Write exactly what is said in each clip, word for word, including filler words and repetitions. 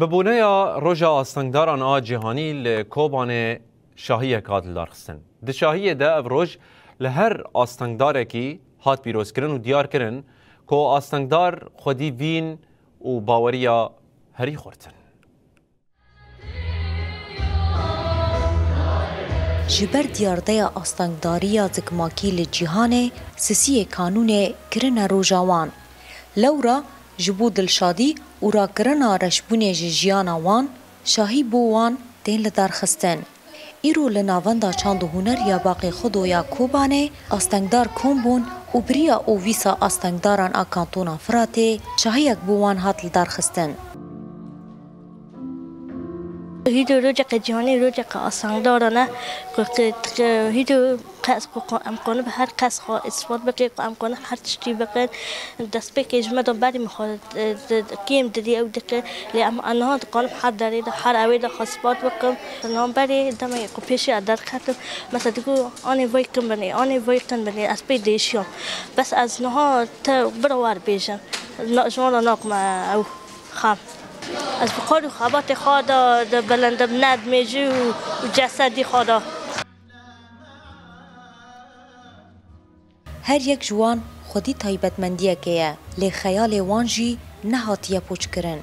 Bi boneya Roja Astengdaran a Cîhanî li Kobanê şahiyek hat lidarxistin. Di şahiyê de ev roj li her astengdarekî hat pîrozkirin û diyarkirin ku astengdar xwedî vîn û baweriya herî xurt in. Ji ber diyardeya astengdariya zikmakî li cîhanê, sisiyê kanûnê kirine roja wan. Lewra ji bo dilşadî û rakirina reşbûnê ji jiyana wan, şahî bo wan tên lidarxistin. Îro li Navenda Çand û Huner ya Baqê Xudo ya Kobanê astengdar kom bûn û bi riya Ovîsa Astengdaran a Kantona Firatê şahiyek bo wan hat lidarxistin. Hîdo roceqe cîhanî, roceqe astengdaran e. Ku, ku, ku, hîdo qes ku, ku em kanib her kes xwe îspat bikin, ku em kanib her tiştî bikin. Destpêkê ji me de berî min xwe, e, de, de, kêm didî ew diqe. Lê em aniha dikanib her derê de, her ewê de xwe îspat bikim. Niha berê demê ku pêşiya derketim, mesela digo, "Anê vay kin binê, anê vay kin binê." Ez pê dêşiyam. Bes ez niha te bira wer bêjin. Na, ji wan re nakim ew. Xam. Ez bi kar û xebatê xwe de, de bilind im, ne di mêjî û, û cesedî xwe de. Her yek ji wan xwedî taybetmendiyekê ye, lê xeyalê wan jî nehatiye pûçkirin.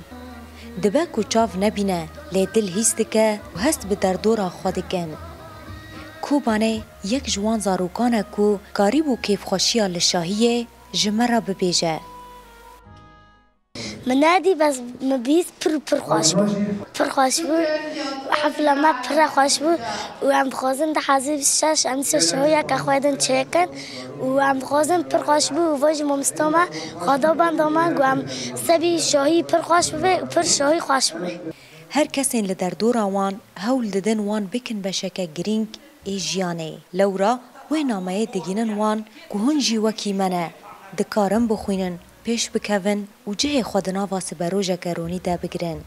Dibe ku çav nebîne, lê dil hîs dike û hest bi derdora xwe dikin. Kobanê yek ji wan zarokan e ku karîbû kêfxweşiya li şahiyê ji me re bibêje. Min nedî, bes min bîst pir, pir xweş bû. Pir xweş bû. Hefla me pir re xweş bû. Û em dixwazin di hezî bîst şeş em dîsa şahiyeke xwe din çêkin. Û em dixwazin pir xweş bû. Û vay ji mamosta me, Xweda benda me, ku em sebî şahî pir xweş bibe û pir şahî xweş bibe. Her kesên li derdora wan hewl didin wan bikin beşeke girîng ê jiyanê. Lewra wê nameyê digînin wan ku hûn jî wekî me ne. Dikarin bixwînin, pêş bikevin û cihê xwe di nava siberojeke ronî de bigirin.